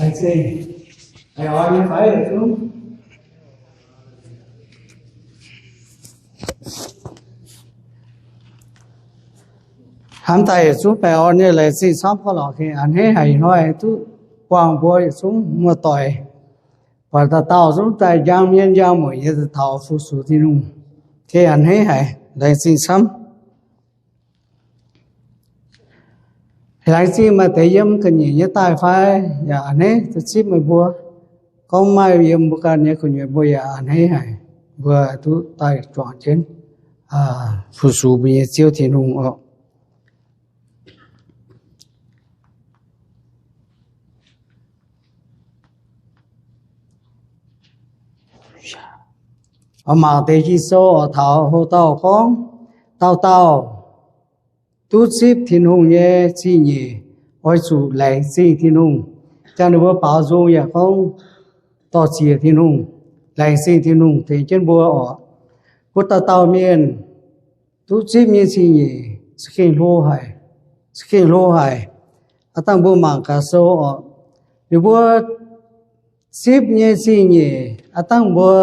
Laengz zingh. Baengh orn nyei fai yietc zungv? Hnamv daaih yietc zungv baengh orn nyei laengz zingh camv gorngv lorqc. Gengh a'hneiv haic ih hnoi duqv buangh mbuo yietc zungv muoz-doic, buatc dauh dauh zungv daaih njang mienh njang mueic nyei taux fu-sux Tin-Hungh. Gengh a'hneiv haic, laengz zingh camv. Laengz zingh maaih deix yiem ga'nyiec nyei daaih fai yaac a'hneiv, duqv zipv meih mbuo. Gorngv maaih yiem mbuo ganh nyei gu'nyuoz mbuo yaac a'hneiv haic, mbuo duqv daaih juangc jienv fu-sux mbuo nyei Ziouv Tin-Hungh oc. Oix mangc deix Ging-Sou oix taux hlo dauh gorngv, dauh dauh duqv zipv Tin-Hungh nyei zingh nyeic oix zuqc laengz zingh Tin-Hungh. Jangx ninh mbuo baaux nzung yaac gorngv dorh ziec Tin-Hungh, laengz zingh Tin-Hungh tengx jienv mbuo oc. Mbuo dauh dauh mienh duqv zipv nyei zingh nyeic za'gengh hlo haic, za'gengh hlo haic. Aav dangh mbuo mangc gaax sou oc. Ninh mbuo zipv nyei zingh nyeic aav dangh mbuo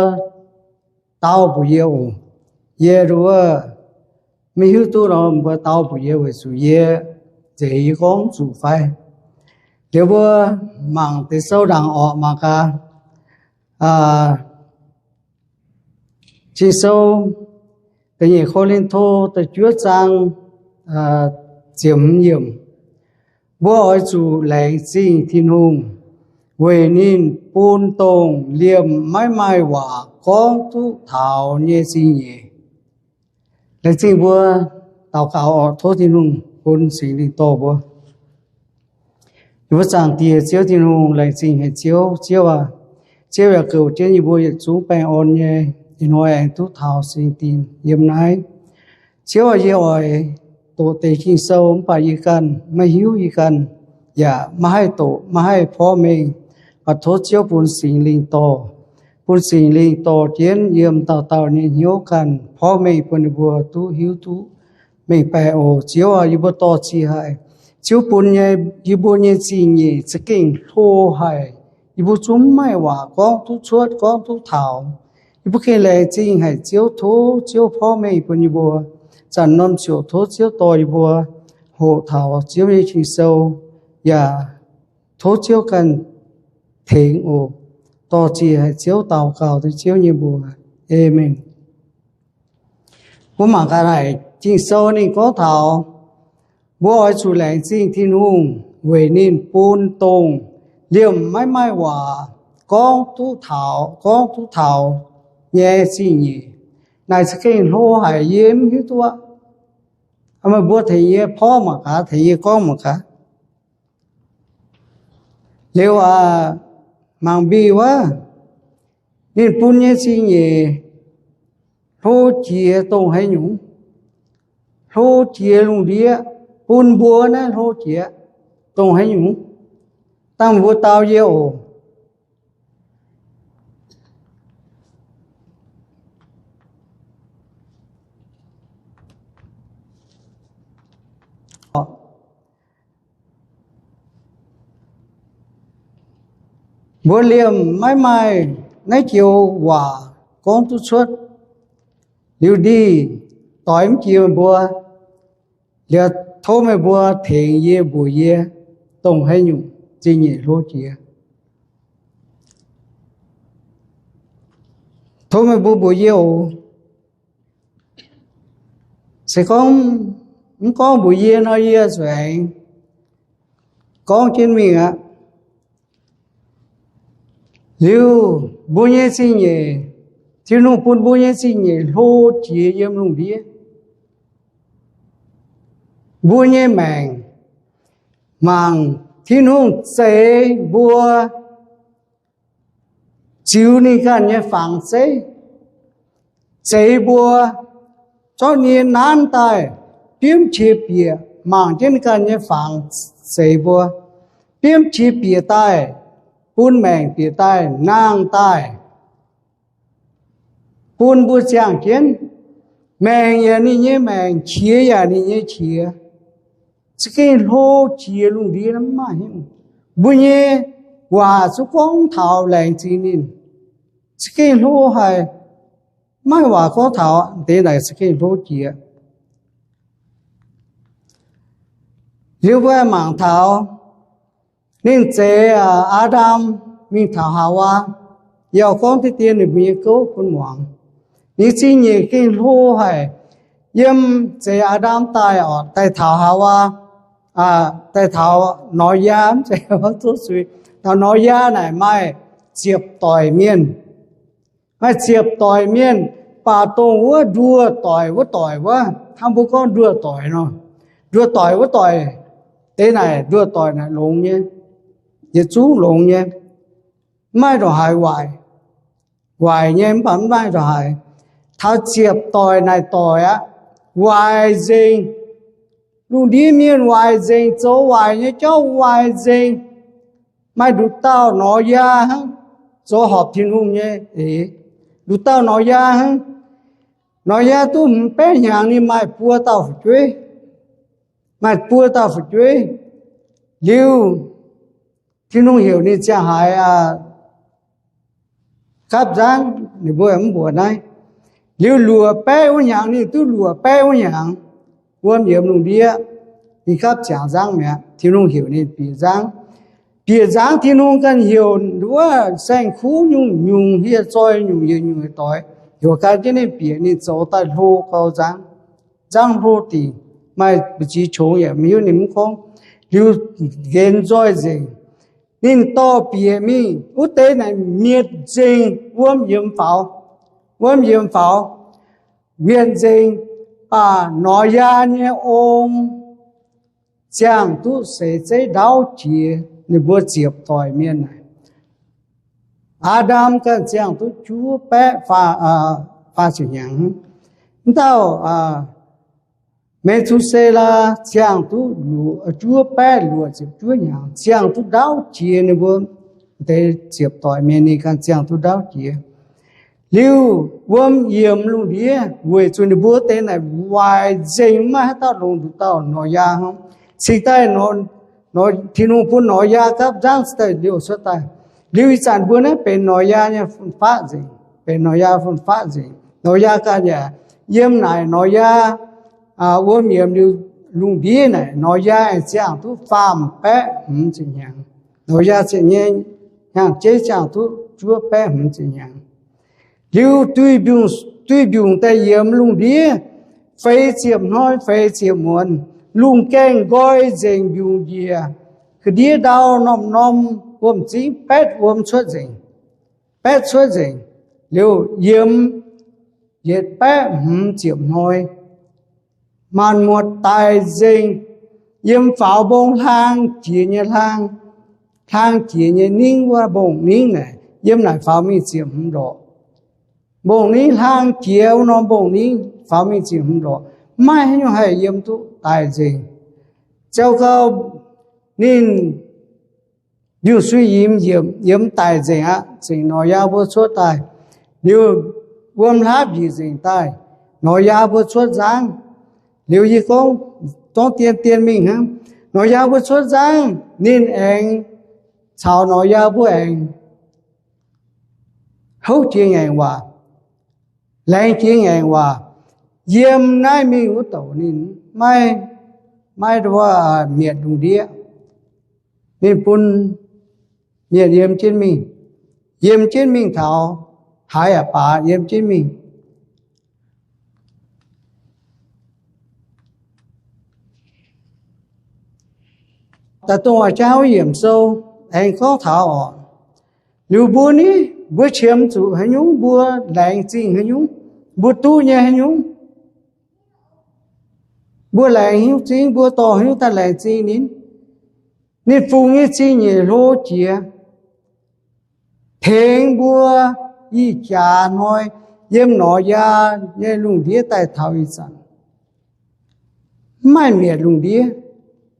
dau mbuox yie oc. Yie nduov maiv hiuv duqv nor mbuo dau mbuox yie weic zuqc yie nzeix yie gorngv zuqc fai. Liuz mbuo mangc deix sou ndaangc orqc, mangc gaax. Ging-Sou da'nyeic Ko^lin^to da'juov zaang ziepc hmz yiemc, mbuo oix zuqc laengz zingh Tin-Hungh weic ninh bun dongh liemh maiv maaih waac gorngv duqv taux nyei zingh nyeic. Laengz zingh mbuo daux gaux oc. Tov Tin-Hungh bun Singx Lingh dorh mbuo. Yie mbuo Zaangc Diex Ziouv Tin-Hungh, laengz zingh haic Ziouv. Ziouv aac, Ziouv yaac goux jienv yie mbuo yietc zungv baengh orn nyei ih hnoi aengx duqv taux singx dinc yiem naaiv. Ziouv aac, yie oix doqc deix Ging-Sou mv baac yie ganh maiv hiuv, yie ganh yaac maiv haih doqc, maiv haih porv mengh. Mv baac tov Ziouv bun Singx Lingh dorh, bun Singx Lingh dorh jienv yiem dauh dauh nyei hnyouv ganh porv mengh bun ninh mbuo duqv hiuv duqv mengh baeqc oc. Ziouv aac, yie mbuo dorh ziec haic. Ziouv bun nyei, yie mbuo nyei zingh nyeic za'gengh hlo haic. Yie mbuo zungv mv maaih waac gorngv duqv cuotv, gorngv duqv taux. Yie mbuo gengh laengz zingh haic Ziouv. Tov Ziouv porv mengh bun yie mbuo. Zanc norm ziouc tov Ziouv dorh yie mbuo hoqc taux Ziouv nyei Ging-Sou, yaac tov Ziouv ganh tengx oc. Dorh ziec haic Ziouv, daux gaux dengv Ziouv nyei mbuox. Aamen. Mbuo mangc gaax naaic Ging-Sou ninh gorngv taux mbuo oix zuqc laengz zingh Tin-Hungh weic ninh bun dongh liemh maiv maaih waac gorngv duqv taux, gorngv duqv taux nyei zingh nyeic. Naaic za'gengh hlo haic, yie mv hiuv duqv. Meih mbuo tengx yie porv mangc gaax, tengx yie gorngv mangc gaax. Liuz aac, mangc mbiv wuov, ninh bun nyei zingh nyeic hlo jiex dongh haaix nyungc? Hlo jiex lungh ndiev, bun mbuo naaiv hlo jiex dongh haaix nyungc? Dangh mbuo dau yie oc. Mbuo liemh maiv maaih naaiv joux waac gorngv duqv cuotv. Liuz ndih doix mv jiex meih mbuo. Liuz tov meih mbuo tengx yie mbuox yie, dongh haaix nyungc zingh nyeic hlo jiex. Tov meih mbuo mbuox yie oc. Se gorngv mv gorngv mbuox yie nor, yie zuqc aengx gorngv jienv mingh aqv. Liuz mbuo nyei zingh nyeic, Tin-Hungh bun mbuo nyei zingh nyeic hlo jiex yiem lungh ndiev. Mbuo nyei maengc, mangc Tin-Hungh zeix mbuo ziux ninh ganh nyei fangx zeiv, zeix mbuo zorqv nie nanv daaih, biomv qiex bieqc mangc jienv ninh ganh nyei fangx zeix mbuo, biomv qiex bieqc daaih, bun maengc bieqc daaih, nangh daaih, bun mbuo ziangh jienv. Maengc yaac ninh nyei maengc, qiex yaac ninh nyei qiex. Za'gengh hlo jiex lungh ndiev mv maaih hnyouv. Mbuo nyei Waac zungv gorngv taux laengz zingh ninh. Za'gengh hlo haic. Maiv waac gorngv taux deix naaic za'gengh hlo jiex. Liuz mbuo mangc taux ninh zeix Aa^ndam mingh taux Haawaa, yaac gorngv deix dien ninh mbuo nyei gouv bun muangx. Ninh zingh nyeic gengh hlo haic. Yiem zeix Aa^ndam daaih oc, daaih taux Haawaa, daaih taux Noyaa, mv zeiz, zuqc taux Noyaa naaic maaih ziepc doic mienh. Maaih ziepc doic mienh, baac dongh wuov nduoh doic wuov doic wuov, hnangv mbuo gorngv nduoh doic nor, nduoh doic wuov doic, deix naaic nduoh doic naaic longx nyei, yietc zungv longx nyei, mv maaih ndongc haaix waaic. Waaic nyei mv baac mv maaih ndongc haaix. Taux ziepc doic naaic doic aqv, waaic nzengc. Lungh ndiev mienh waaic nzengc, zoux waaic nyei jauv waaic nzengc. Maaih nduqc dauh Noyaa hnangv, zoux horpc Tin-Hungh nyei eix. Nduqc dauh Noyaa hnangv. Noyaa duqv hmz baeqv hnyangx ninh maaih buo dauh fu'jueiv. Maaih buo dauh fu'jueiv. Liuz, Tin-Hungh heuc ninh ziangh haaix gapv nzangv, ninh mbuo mv mbuox naaiv. Liuz luoqc baeqv wuov hnyangx, ninh duqv luoqc baeqv wuov hnyangx, wuom yiemx lungh ndiev, ninh gapv ziangx nzangv mi'aqv. Tin-Hungh heuc ninh bieqc nzangv. Bieqc nzangv Tin-Hungh ganh heuc wuov saeng-kuv nyungc-nyungc hieh zoih nyungc-nyungc doix, heuc ganh jienv ninh bieqc, ninh zoux daaih hlo gau nzangv. Nzangv hlo dingc, maaih mbu'ziex qongx yaac maiv hiuv ninh mv gorngv. Liuz nqenx nzoih nzengc. Ninh dorh bieqc mingh wuov deix naaic mietc nzengc, wuom yiemx faaux, wuom yiemx faaux, mietc nzengc. Baac Noyaa nyei ong ziangh duqv seix zeiv ndaauv jiex ninh mbuo ziepc doic mienh naaic. Aa^ndam ganh ziangh duqv juov baeqv faah ziepc hnyangx. Mv dauh Me^tu^se^laa ziangh duqv juov baeqv luoqc ziepc juov hnyangx, ziangh duqv ndaauv jiex ninh mbuo deix ziepc doic mienh, ninh ganh ziangh duqv ndaauv jiex. Liuz wuom yiemx lungh ndiev weic zuqc ninh mbuo deix naaic waaic nzengc, maiv haaix dauh longx nduqc dauh Noyaa hnangv. Cingx daaih Tin-Hungh bun Noyaa gapv nzangv cingx daaih liouh cuotv daaih. Liuz ih zanc mbuo naaiv benx Noyaa nyei fun-faqv nzengc, benx Noyaa fun-faqv nzengc. Noyaa ganh yaac yiem naaic Noyaa wuom yiemx liuz lungh ndiev naaic, Noyaa aengx ziangh duqv faam baeqv hmz ziepc hnyangx. Noyaa ziepc nyei hnyangx-jeiv ziangh duqv juov baeqv hmz ziepc hnyangx. Liuz duih mbiungc, duih mbiungc daaih yiemx lungh ndiev feix ziepc hnoi feix ziepc muonz, lungh gaengh nqoi nzengc mbiungc njiec, ga'ndiev ndau norm-norm wuom-zingv baetv wuom cuotv nzengc, baetv cuotv nzengc. Liuz yiemx yietc baeqv hmz ziepc hnoi, maanc muotc daic nzengc. Yiem faaux mbong hlang jiex nyei hlang, hlang jiex nyei ningv wuov mbong ningv naaic, yiem naaic faaux mingh ziepc hmz ndorqc. Mbong ningv hlang jiex wuov norm mbong ningv faaux mingh ziepc hmz ndorqc, maiv haaix nyungc haih yiem duqv, daic nzengc. Ziouc gau ninh mbiungc-suiv-yimx yiemx daic nzengc aqv, zengc Noyaa mbuo cuotv daaih. Liuz wuom hlapv njiec nzengc daaih, Noyaa mbuo cuotv nzangv. Liuz yie gorngv, gorngv dien dien mingh hnangv. Noyaa mbuo cuotv nzangv, ninh aengx caux Noyaa mbuo aengx houv jiex ngaengc waac, laengz jiex ngaengc waac. Yiem naaiv mingh wuov douc ninh maiv, maiv mietc lungh ndiev. Ninh bun mienh yiem jienv mingh, yiem jienv mingh taux haaix yaac baac yiem jienv mingh. Daaih dongh a'jang wuov yiemc sou aengx gorngv taux oc. Liuz mbuo ni, mbuo qiemx zuqc haaix nyungc, mbuo laengz zingh haaix nyungc, mbuo duqv nyei haaix nyungc, mbuo laengz haaix nyungc zingh, mbuo dorh haaix nyungc daaih laengz zingh ninh. Ninh fungx nyei zingh nyeic hlo jiex, tengx mbuo ih jaax hnoi yiem Noyaa nyei lungh ndiev daaih taux ih zanc, mv maaih mietc lungh ndiev,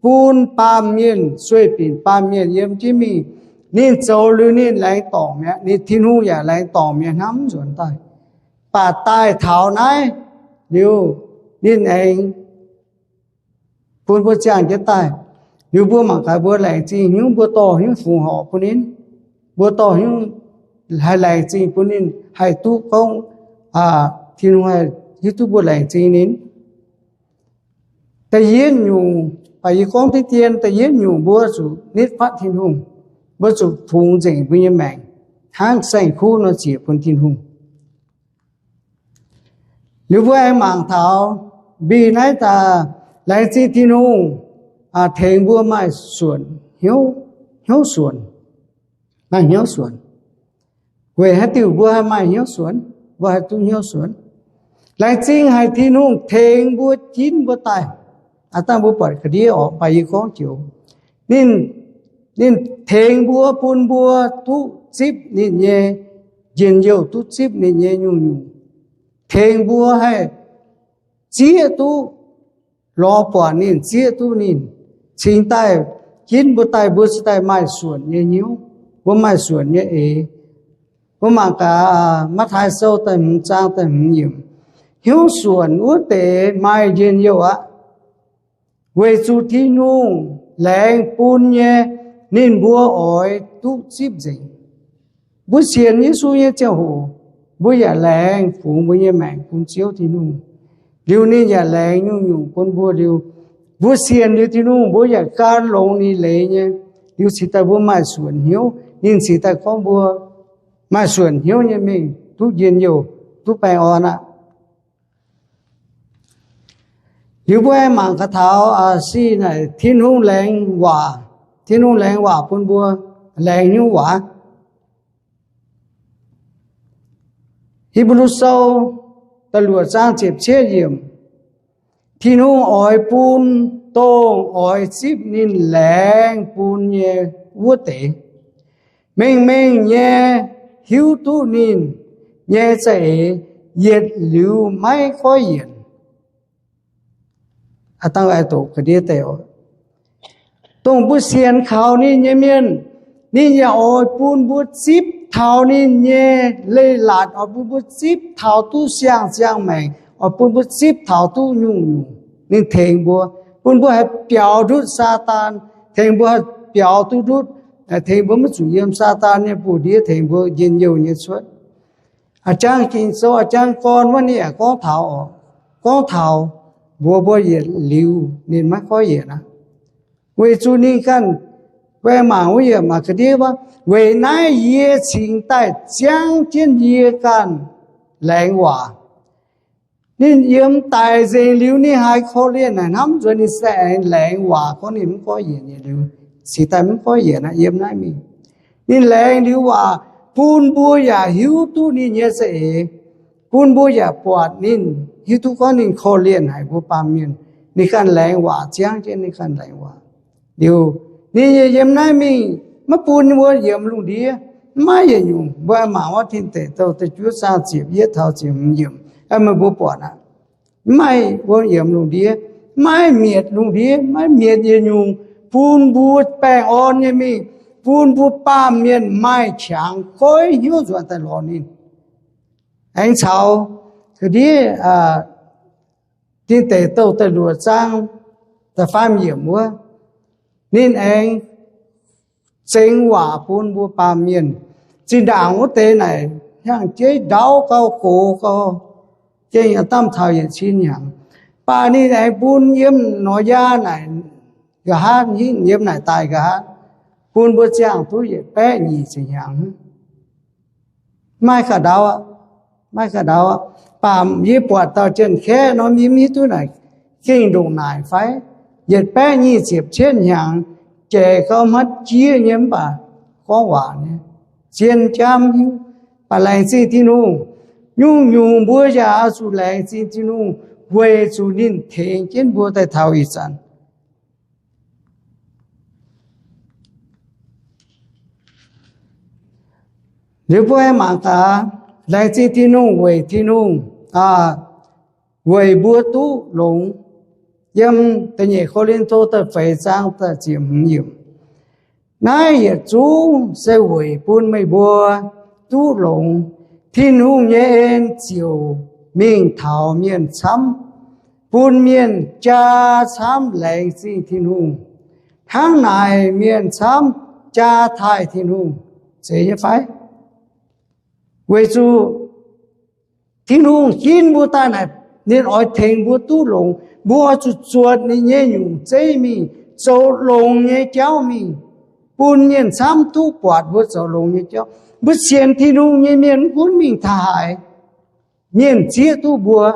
bun baamh mienh, sueih binc baamh mienh yiem jienv mingh. Ninh zoux liuz ninh laengz dorngc mi'aqv, ninh Tin-Hungh yaac laengz dorngc mi'aqv, hnamv nzuonx daaih. Baac daaih taux naaiv liuz, ninh aengx bun mbuo ziangh jienv daaih. Liuz mbuo mangc gaax mbuo laengz zingh haaix nyungc, mbuo dorh haaix nyungc fungx horc bun ninh. mbuo dorh haaix nyungc haih laengz zingh bun ninh, haih duqv gorngv Tin-Hungh haih hiuv duqv mbuo laengz zingh ninh. Da'yietv nyungc, baac yie gorngv diqv dien, da'yietv nyungc mbuo zuqc nitv fatv Tin-Hungh. Mbuo zuqc fungx nzengc mbuo nyei maengc hnangv saeng-kuv nor ziec bun Tin-Hungh. Liuz mbuo aengx mangc taux mbic naaiv daaih, laengz zingh Tin-Hungh tengx mbuo maaih suonc, hnyouv suonc, maaih hnyouv suonc. Weic haaix diuc mbuo haih maaih hnyouv suonc, mbuo haih duqv hnyouv suonc? Laengz zingh haic Tin-Hungh tengx mbuo ginv mbuo daaih. Aa, dangh mbuo buatc ga'ndiev orqc, baac yie gorngv joux, ninh, ninh tengx mbuo bun mbuo duqv zipv ninh nyei njien-youh, duqv zipv ninh nyei nyungc-nyungc, tengx mbuo haih zieqv duqv lorz buatc ninh, zieqv duqv ninh, cingx daaih ginv mbuo daaih, mbuo cingx daaih maaih suonc nyei hnyouv, mbuo maaih suonc nyei eix. Mbuo mangc gaax Matv^taai Sou da'hmz zaang da'hmz yiemc, hnyouv suonc wuov deix maaih njien-youh aqv, weic zuqc Tin-Hungh laengz bun nyei, ninh mbuo oix duqv zipv nzengc. Mbuo sienx Yesu nyei ziangh hoc, mbuo yaac laengz fungx mbuo nyei maengc bun Ziouv Tin-Hungh. Liuz ninh yaac laengz nyungc-nyungc bun mbuo liuz, mbuo sienx liuz Tin-Hungh, mbuo yaac gan longx ninh leiz nyei. Liuz cingx daaih mbuo maaih suonc hnyouv, ninh cingx daaih gorngv mbuo maaih suonc hnyouv nyei mingh duqv njien-youh, duqv baengh orn aqv. Liuz mbuo aengx mangc gaax taux sic naaic Tin-Hungh laengz waac, Tin-Hungh laengz waac bun mbuo, laengz nyungc waac. Hipv^lu Sou da'luoqc zaang ziepc cietv yiemc, Tin-Hungh oix bun dongh oix zipv ninh laengz bun nyei wuov deix, mengh mengh nyei hiuv duqv ninh nyei za'eix yietc liuz maiv goiv yienc. Dongh mbuo sienx kaux ninh nyei mienh, ninh yaac oix bun mbuo zipv taux ninh nyei leiz-latc, oix bun mbuo zipv taux duqv siang-ziangh maengc, oix bun mbuo zipv taux duqv nyungc-nyungc. Ninh tengx mbuo, bun mbuo haih biaux ndutv Saadaan, tengx mbuo haih biaux duqv ndutv, tengx mbuo maiv zuqc yiem Saadaan nyei buoz-ndiev tengx mbuo njien-youh nyei cuotv. A'jang Ging-Sou, a'jang gorn wuov ninh yaac gorngv taux, gorngv taux mbuox mbuo yietc liuz ninh maiv goiv yienc aqv. Weic zuqc ninh ganh, mbuo mangc wuov yiemc maaih ga'ndiev wuov, weic naaiv yie cingx daaih ziangv jienv yie ganh laengz waac. Ninh yiem daic nzengc liuz, ninh haiz korv-lienh naaic hnamv nzuonx, ninh se aengx laengz waac gorngv ninh mv goiv yienc nyei liuz, cingx daaih mv goiv yienc aqv. Yiem naaiv mingh, ninh laengz liuz waac bun mbuo yaac hiuv duqv ninh nyei za'eix, bun mbuo yaac buatc ninh, hiuv duqv gorngv ninh korv-lienh haic mbuo baamh mienh. Ninh ganh laengz waac, ziangv jienv ninh ganh laengz waac. Liuz, ninh yaac yiem naaiv mingh, maiv bun mbuo yiemx lungh ndiev. Maiv maaih yietc nyungc, mbuo mangc wuov Tin Deic Douh da'juov zaang ziepc yietv taux ziepc hmz yiemc, meih mbuo buatc aqv. Maiv maaih mbuo yiemx lungh ndiev, maiv mietc lungh ndiev, maiv mietc yietc nyungc bun mbuo baengh orn nyei mingh, bun mbuo baamh mienh maaih qangx goiv hnyouv nzuonx daaih lorz ninh. Aengx caux ga'ndiev Tin Deic Douh da'luoqc zaang da'faam yiemc wuov, ninh aengx zengx waac bun mbuo baamh mienh. Zinh ndaangc wuov deix naaic hnyangx-jeiv ndaauv gau, gox gau, gengh a'damh taux yietc cin hnyangx. Baac ninh aengx bun yiem Noyaa naaic nqa'haav, hingv yiem naaic daaih nqa'haav, bun mbuo ziangh duqv yietc baeqv nyic ziepc hnyangx. Maiv gauh ndau aqv, maiv gauh ndau aqv. Baac yie buatc dauh Janx-Kaeqv norm yie mv hiuv duqv naaic gengh ndongc naaic fai, yietc baeqv nyic ziepc cietv hnyangx, jaic gau hmatv jieqv nyei mv baac gorngv waac nyei, zien jaa mv hiuv. Baac laengz zingh Tin-Hungh, nyungc-nyungc mbuo yaac oix zuqc laengz zingh Tin-Hungh weic zuqc ninh tengx jienv mbuo daaih taux ih zanc. Liuz mbuo mangc gaax, laengz zingh Tin-Hungh weic Tin-Hungh, weic mbuo duqv longx. Yiem da'nyeic Ko^lin^to da'feix zaang da'ziepc hmz yiemc, naaiv yietc zungv se weic bun meih mbuo duqv longx. Tin-Hungh nyei en ziouc mingh taux mienh camv, bun mienh jaa camv laengz zingh Tin-Hungh. Hnangv naaic mienh camv jaa taaih Tin-Hungh. Zeiz nyei fai? Weic zuqc Tin-Hungh ginv mbuo daaih naaic, ninh oix tengx mbuo duqv longx. Mbuo oix zuqc zuotc ninh nyei nyungc zeiv mingh, zoux longx nyei jauv mingh, bun mienh camv duqv buatc mbuo zoux longx nyei jauv. Mbuo sienx Tin-Hungh nyei mienh mv gunv mingh taux haaix, mienh zieqv duqv mbuo.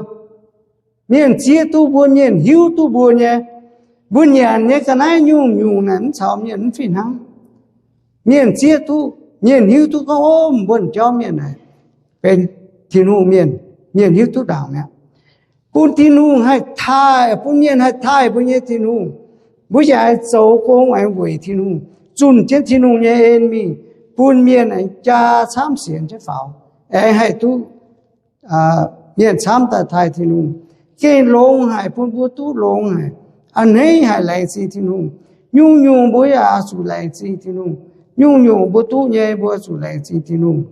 Mienh zieqv duqv mbuo, mienh hiuv duqv mbuo nyei. Mbuo nyanc nyei ga'naaiv nyungc-nyungc naaic mv caux mienh mv fih hnangv. Mienh zieqv duqv, mienh hiuv duqv gorngv, ov, mbuo jauv mienh naaic benx Tin-Hungh mienh. Mienh hiuv duqv ndaangc mi'aqv. Bun Tin-Hungh haih taaih, bun mienh haih taaih mbuo nyei Tin-Hungh. Mbuo yaac haih zoux gong aengx weic Tin-Hungh, zunh jienv Tin-Hungh nyei en mingh, bun mienh aengx jaa camv sienx jienv faaux, aengx haih duqv mienh camv daaih taaih Tin-Hungh. Gengh longx haic, bun mbuo duqv longx haic, a'hneiv haic, laengz zingh Tin-Hungh. Nyungc-nyungc mbuo yaac oix zuqc laengz zingh Tin-Hungh. Nyungc-nyungc mbuo duqv nyei, mbuo zuqc laengz zingh Tin-Hungh.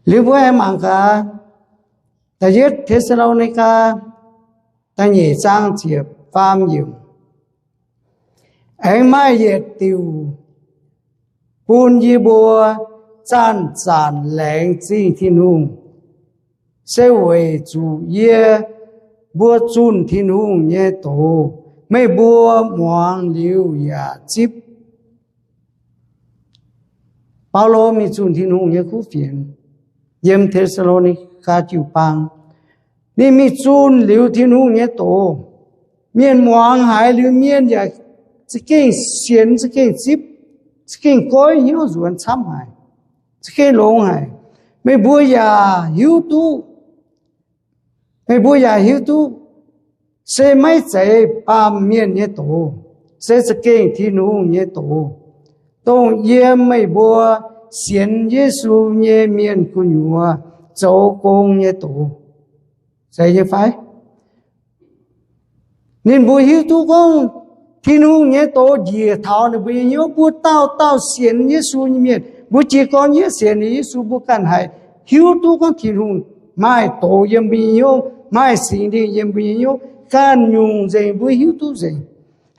Liuz mbuo aengx mangc gaax, da'yietv Te^saa^lo^ni^gaa da'nyeic zaang ziepc faam yiemc. Aengx maaih yietc diuc bun yie mbuo zanc-zanc laengz zingh Tin-Hungh, se weic zuqc yie mbuo zunh Tin-Hungh nyei doz, meih mbuo muangx liuz yaac zipv. Baulo mingh zunh Tin-Hungh nyei kuv fienx yiem Te^saa^lo^ni^gaa jiu-baang. Ninh mingh zunh liuz Tin-Hungh nyei doz, mienh muangx haiz liuz, mienh yaac za'gengh sienx, za'gengh zipv, za'gengh goiv hnyouv nzuonx camv haic, za'gengh longx haic. Meih mbuo yaac hiuv duqv, meih mbuo yaac hiuv duqv se maiv zeiz baamh mienh nyei doz, se za'gengh Tin-Hungh nyei doz, dongh yiem meih mbuo sienx Yesu nyei mienh gu'nyuoz zoux gong nyei doz. Zeiz nyei fai? Ninh mbuo hiuv duqv gorngv Tin-Hungh nyei doz njiec taux ninh mbuo nyei hnyouv. Mbuo dauh dauh sienx Yesu nyei mienh, mbuo jiez gorn yie sienx Yesu, mbuo ganh haih hiuv duqv gorngv Tin-Hungh maaih doz yiem mbuo nyei hnyouv, maaih Singx Lingh yiem mbuo nyei hnyouv. Ganh nyungc nzengc mbuo hiuv duqv nzengc.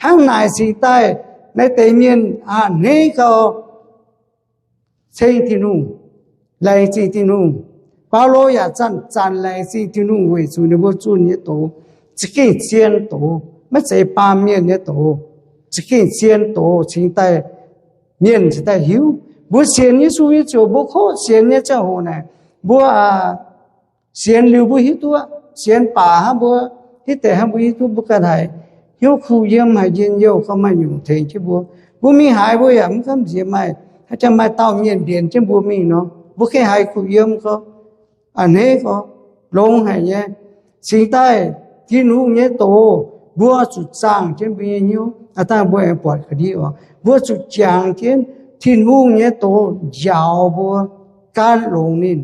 Hnangv naaic cingx daaih naaiv deix mienh a'hneiv gau ceng Tin-Hungh, laengz zingh Tin-Hungh. Baulo yaac zanc-zanc laengz zingh Tin-Hungh weic zuqc ninh mbuo zunh nyei doz za'gengh zien doz, maiv zeiz baamh mienh nyei doz, za'gengh zien doz cingx daaih mienh cingx daaih hiuv. Mbuo sienx Yesu nyei ziouc, mbuo kov sienx nyei ziangh hoc naaic, mbuo sienx liuz mbuo hiuv duqv, sienx baac hnangv mbuo hiuv deix hnangv mbuo hiuv duqv, mbuo ganh haiz hnyouv kuh yiem, haiz njien-youh, gauh maaih nyungc tengx jienv mbuo. Mbuo mingh haaix mbuo yaac mv gamh nziex maaih, haaix jangx maaih dauh mienh mbienx jienv mbuo mingh nor, mbuo gengh haiz kuh yiem gau, a'hneiv gau, longx haic nyei. Cingx daaih Tin-Hungh nyei doz, mbuo zuqc zaangh jienv mbuo nyei hnyouv. Aav dangh mbuo aengx buatc ga'ndiev oc, mbuo zuqc jangx jienv Tin-Hungh nyei doz njaaux mbuo gan longx ninh.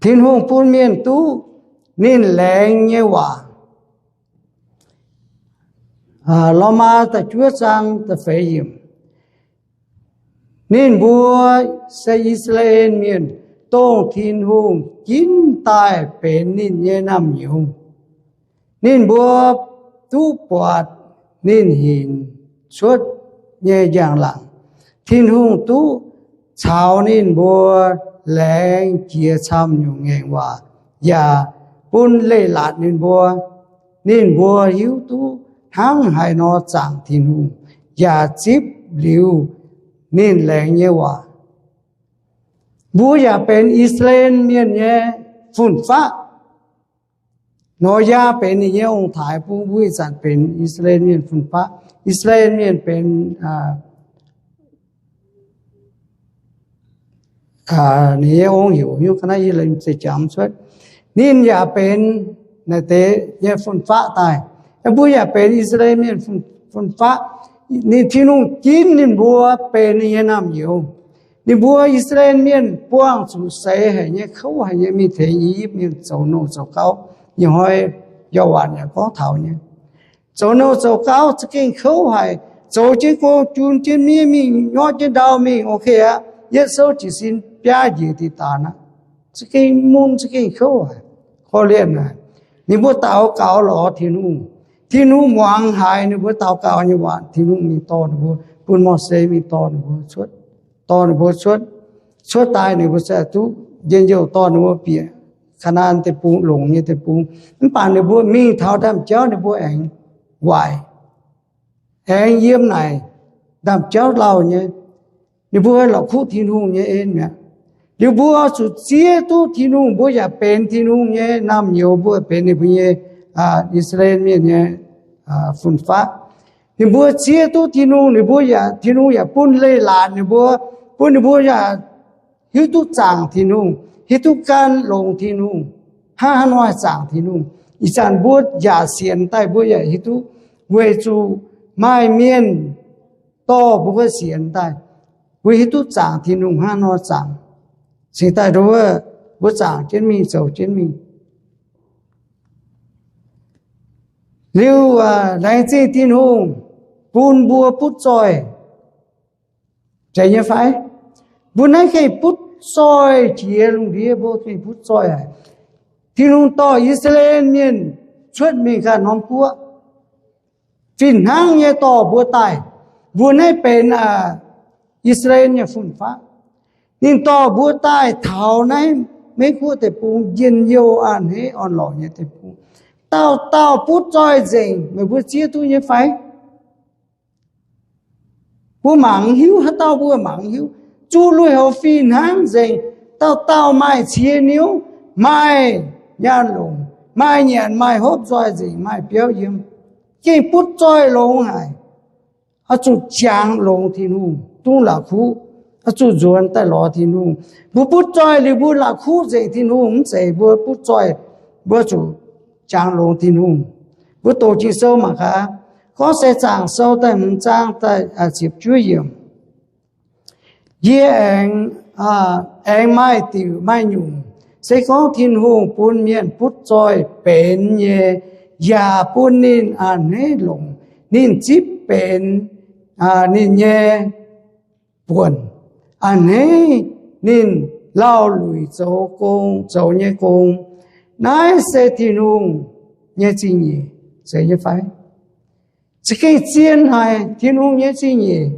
Tin-Hungh bun mienh duqv ninh laengz nyei waac. Lomaa da'juov zaang da'feix yiemc. Ninh mbuo se I^saa^laa^en Mienh, dongh Tin-Hungh ginv daaih benx ninh nyei naamh nyouz. Ninh mbuo duqv buatc ninh hinc cuotv nyei njang-laangc. Tin-Hungh duqv caux ninh mbuo laengz jiex camv nyungc ngaengc waac, yaac bun leiz-latc ninh mbuo. Ninh mbuo hiuv duqv hnangv haaix nor zaangc Tin-Hungh, yaac zipv liuz ninh laengz nyei waac. Mbuo yaac benx I^saa^laa^en Mienh nyei fun-faqv. Noyaa benx ninh nyei ong-taaix bun mbuo ih zanc benx I^saa^laa^en Mienh fun-faqv. I^saa^laa^en Mienh benx ninh nyei ong-heuc, hnyouv ga'naaiv yie se jangx cuotv. Ninh yaac benx naaiv deix nyei fun-faqv daaih. Mbuo yaac benx I^saa^laa^en Mienh fun-faqv. Ninh, Tin-Hungh ginv ninh mbuo benx ninh nyei naamh nyouz. Ninh mbuo I^saa^laa^en Mienh buangh zuqc seix haic nyei, kouv haic nyei, mingh tengx I^yipv Mienh zoux nouh zoux gauv. Ih hnoi Yo^waanc yaac gorngv taux nyei, zoux nouh zoux gauv za'gengh kouv haic. Zoux jienv gong, jun jienv miev mingh, nyorqv jienv ndau mingh, ok aqv. Yietv souv jiez sin biaav njiec diqc daanx aqv. Za'gengh mun, za'gengh kouv haic. Borqv lienh naaic, ninh mbuo daux gaux lorz Tin-Hungh. Tin-Hungh muangx haiz ninh mbuo daux gaux nyei waac. Tin-Hungh mingh dorh ninh mbuo, bun Mose mingh dorh ninh mbuo cuotv, dorh ninh mbuo cuotv, cuotv daaih ninh mbuo se duqv njien-youh, dorh ninh mbuo bieqc Kaa^naa^an Deic-Bung, longc nyei deic-bung. Mv baac ninh mbuo mingh taux ndaamv-jauv ninh mbuo aengx waaic, aengx yiem naaic ndaamv-jauv lauh nyei. Ninh mbuo la'kuqv Tin-Hungh nyei en mi'aqv. Liuz mbuo zuqc zieqv duqv Tin-Hungh, mbuo yaac benx Tin-Hungh nyei naamh nyouz, mbuo benx ninh mbuo nyei, aa, I^saa^laa^en Mienh nyei, aa, fun-faqv. Ninh mbuo zieqv duqv Tin-Hungh, ninh mbuo yaac, Tin-Hungh yaac bun leiz-latc ninh mbuo, bun ninh mbuo yaac hiuv duqv zaangc Tin-Hungh, hiuv duqv gan longx Tin-Hungh, hnangv haaix nor zaangc Tin-Hungh. Ih zanc mbuo yaac sienx daaih mbuo yaac hiuv duqv, weic zuqc maaih mienh dorh mbuo sienx daaih, mbuo hiuv duqv zaangc Tin-Hungh hnangv haaix nor zaangc. Cingx daaih nduov, mbuo zaangc jienv mingh, zoux jienv mingh. Liuz, aa, laengz zingh Tin-Hungh bun mbuo butv zoih. Zeiz nyei fai? Mbuo naaiv gengh butv zoih jiex lungh ndiev, mbuo gengh butv zoih haic. Tin-Hungh dorh I^saa^laa^en Mienh cuotv mingh ganh norm guoqv, fih hnangv nyei dorh mbuo daaih. Mbuo naaiv benx, aa, I^saa^laa^en nyei fun-faqv. Ninh dorh mbuo daaih taux naaiv Meiv Guoqv Deic-Bung, njien-youh a'hneiv orn-lorqc nyei deic-bung. Dauh dauh butv zoih nzengc, meih mbuo zieqv duqv nyei fai? Mbuo mangc hiuv, haaix dauh mbuo mangc hiuv. Zuqc lui-houx fih hnangv nzengc, dauh dauh maaih cie niuv, maaih nyaanh longc, maaih nyanc maaih hopv, nzoih nzengc, maaih biauv yiem. Gengh butv zoih longx haic. Oix zuqc jangx longx Tin-Hungh, dungx la'kuqv. Oix zuqc nzuonx daaih lorz Tin-Hungh. Mbuo butv zoih liuz mbuo la'kuqv nzengc Tin-Hungh, mv zeiz mbuo butv zoih, mbuo zuqc jangx longx Tin-Hungh. Mbuo doqc Ging-Sou mangc gaax, Gorngv Se Zaangc Sou da'hmz zaang da'ziepc juov yiemc. Yie aengx, aengx maaih diuc maaih nyungc, se gorngv Tin-Hungh bun mienh butv zoih benx nyei, yaac bun ninh a'hneiv longc, ninh zipv benx ninh nyei buonc. A'hneiv ninh lauh luic zoux gong, zoux nyei gong. Naaiv se Tin-Hungh nyei zingh nyeic. Zeiz nyei fai? Za'gengh zien haic Tin-Hungh nyei zingh nyeic.